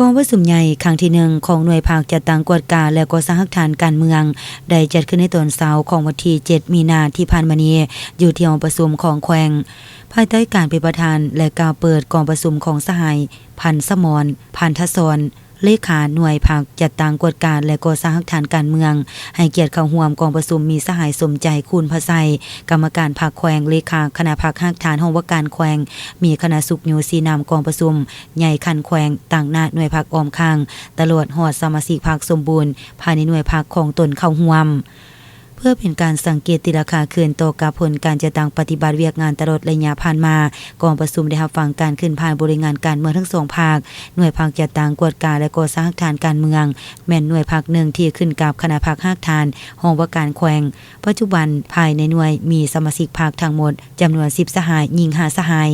ກອງປະຊຸມໃຫຍ່ຄັ້ງທີໜຶ່ງຂອງໜ່ວຍພັກຈັດຕັ້ງກວດກາ ແລະ ກໍ່ສ້າງຮາກຖານການເມືອງ ໄດ້ຈັດຂຶ້ນໃນຕອນເຊົ້າຂອງວັນທີເຈັດ ມີນາ ທີ່ຜ່ານມານີ້ ຢູ່ທີ່ຫ້ອງປະຊຸມຂອງແຂວງ ພາຍໃຕ້ການເປັນປະທານ ແລະ ກ່າວເປີດກອງປະຊຸມຂອງສະຫາຍ ພັນສະໝອນ ພັນທະສອນ ເລຂາໜ່ວຍພັກຈັດຕັ້ງກວດກາ ແລະ ກໍ່ສ້າງຮາກຖານການເມືອງ, ໃຫ້ກຽດເຂົ້າຮ່ວມກອງປະຊຸມມີສະຫາຍ ສົມໃຈ ຄູນພະໄຊ ກຳມະການພັກແຂວງ, ເລຂາຄະນະພັກຮາກຖານຫ້ອງວ່າການແຂວງ, ມີຄະນະສຸກຍູ ຊີ້ນຳກອງປະຊຸມໃຫຍ່ຂັ້ນແຂວງ, ຕາງໜ້າໜ່ວຍພັກອ້ອມຂ້າງ, ຕະຫຼອດຮອດສະມາຊິກພັກສົມບູນພາຍໃນໜ່ວຍພັກຂອງຕົນເຂົ້າຮ່ວມ. ເພື່ອເປັນການສັງເກດຕີລາຄາຄືນຕໍ່ກັບຜົນການຈັດຕັ້ງປະຕິບັດວຽກງານຕະຫຼອດໄລຍະຜ່ານມາ, ກອງປະຊຸມໄດ້ຮັບຟັງການຂຶ້ນຜ່ານບໍລິງານການເມືອງທັງສອງພາກ, ໜ່ວຍພັກຈັດຕັ້ງກວດກາ ແລະ ກໍ່ສ້າງຮາກຖານການເມືອງ ແມ່ນໜ່ວຍພັກໜຶ່ງທີ່ຂຶ້ນກັບຄະນະພັກຮາກຖານຫ້ອງວ່າການແຂວງ. ປັດຈຸບັນພາຍໃນໜ່ວຍມີສະມາຊິກພັກທັງໝົດຈຳນວນສິບສະຫາຍ, ຍິງຫ້າສະຫາຍ.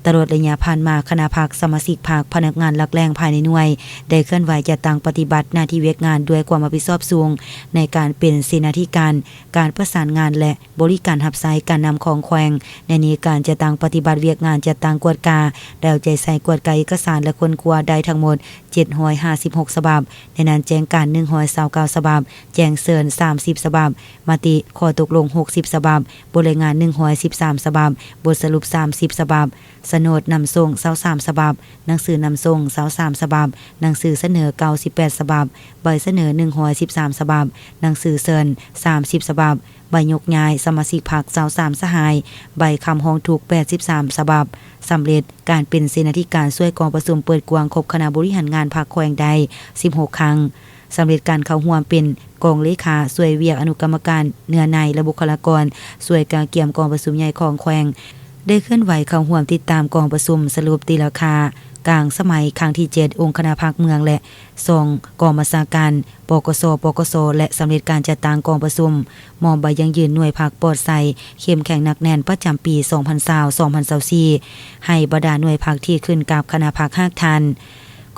ຕະຫຼອດໄລຍະຜ່ານມາ, ຄະນະພັກ, ສະມາຊິກພັກ, ພະນັກງານຫຼັກແຫຼ່ງພາຍໃນໜ່ວຍ ໄດ້ເຄື່ອນໄຫວຈັດຕັ້ງປະຕິບັດໜ້າທີ່ວຽກງານດ້ວຍຄວາມຮັບຜິດຊອບສູງ ໃນການເປັນເສນາທິການ, ການປະສານງານ ແລະ ບໍລິການຮັບໃຊ້ການນຳຂອງແຂວງ. ໃນນີ້, ການຈັດຕັ້ງປະຕິບັດວຽກງານຈັດຕັ້ງກວດກາ ໄດ້ເອົາໃຈໃສ່ກວດກາເອກະສານ ແລະ ຄົ້ນຄວ້າໄດ້ທັງໝົດເຈັດຮ້ອຍຫ້າສິບຫົກສະບັບ, ໃນນັ້ນແຈ້ງການໜຶ່ງຮ້ອຍຊາວເກົ້າສະບັບ, ແຈ້ງເຊີນສາມສິບສະບັບ, ມະຕິຂໍ້ຕົກລົງຫົກສິບສະບັບ, ບົດລາຍງານໜຶ່ງຮ້ອຍສິບສາມສະບັບ, ບົດສະຫຼຸບສາມສິບສະບັບ, ສະໂໜດນຳສົ່ງຊາວສາມສະບັບ, ໜັງສືນຳສົ່ງຊາວສາມສະບັບ, ໜັງສືສະເໜີເກົ້າສິບແປດສະບັບ, ໃບສະເໜີໜຶ່ງຮ້ອຍສິບສາມສະບັບ, ໜັງສືເຊີນສາມສິບສະບັບ, ໃບຍົກຍ້າຍສະມາຊິກພັກຊາວສາມສະຫາຍ, ໃບຄຳຮ້ອງທຸກແປດສິບສາມສະບັບ, ສຳເລັດການເປັນເສນາທິການຊ່ວຍກອງປະຊຸມເປີດກວ້າງຄົບຄະນະບໍລິຫານງານພັກແຂວງໄດ້ສິບຫົກຄັ້ງ. ສຳເລັດການເຂົ້າຮ່ວມເປັນກອງເລຂາຊ່ວຍວຽກອະນຸກຳມະການເນື້ອໃນ ແລະ ບຸກຄະລາກອນຊ່ວຍກະກຽມກອງປະຊຸມໃຫຍ່ຂອງແຂວງ, ໄດ້ເຄື່ອນໄຫວເຂົ້າຮ່ວມຕິດຕາມກອງປະຊຸມສະຫຼຸບຕີລາຄາກາງສະໄໝຄັ້ງທີເຈັດ ອົງຄະນະພັກເມືອງ ແລະ ສອງກອງບັນຊາການ ປກສ, ປກສ ແລະ ສຳເລັດການຈັດຕັ້ງກອງປະຊຸມ, ມອບໃບຢັ້ງຢືນໜ່ວຍພັກປອດໃສ ເຂັ້ມແຂງໜັກແໜ້ນປະຈຳປີສອງພັນຊາວ ສອງພັນຊາວສີ່ ໃຫ້ບັນດາໜ່ວຍພັກທີ່ຂຶ້ນກັບຄະນະພັກຮາກຖານ.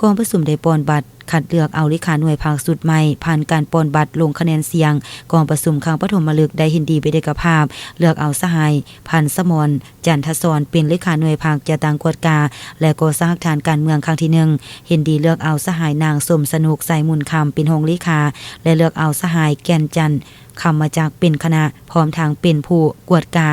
ກອງປະຊຸມໄດ້ປ່ອນບັດ ຄັດເລືອກເອົາເລຂາໜ່ວຍພັກຊຸດໃໝ່ ຜ່ານການປ່ອນບັດລົງຄະແນນສຽງ. ກອງປະຊຸມຄັ້ງປະຖົມມະລຶກໄດ້ເຫັນດີເປັນເອກະພາບ ເລືອກເອົາສະຫາຍ ພັນສະໝອນ ຈັນທະສອນ ເປັນເລຂາໜ່ວຍພັກຈັດຕັ້ງກວດກາ ແລະ ກໍ່ສ້າງຮາກຖານການເມືອງຄັ້ງທີໜຶ່ງ, ເຫັນດີເລືອກເອົາສະຫາຍ ນາງ ສົມສະໜຸກ ໄຊມູນຄຳ ເປັນຮອງເລຂາ ແລະ ເລືອກເອົາສະຫາຍ ແກ່ນຈັນ ຄຳມະຈັກ ເປັນຄະນະ ພ້ອມທັງເປັນຜູ້ກວດກາ.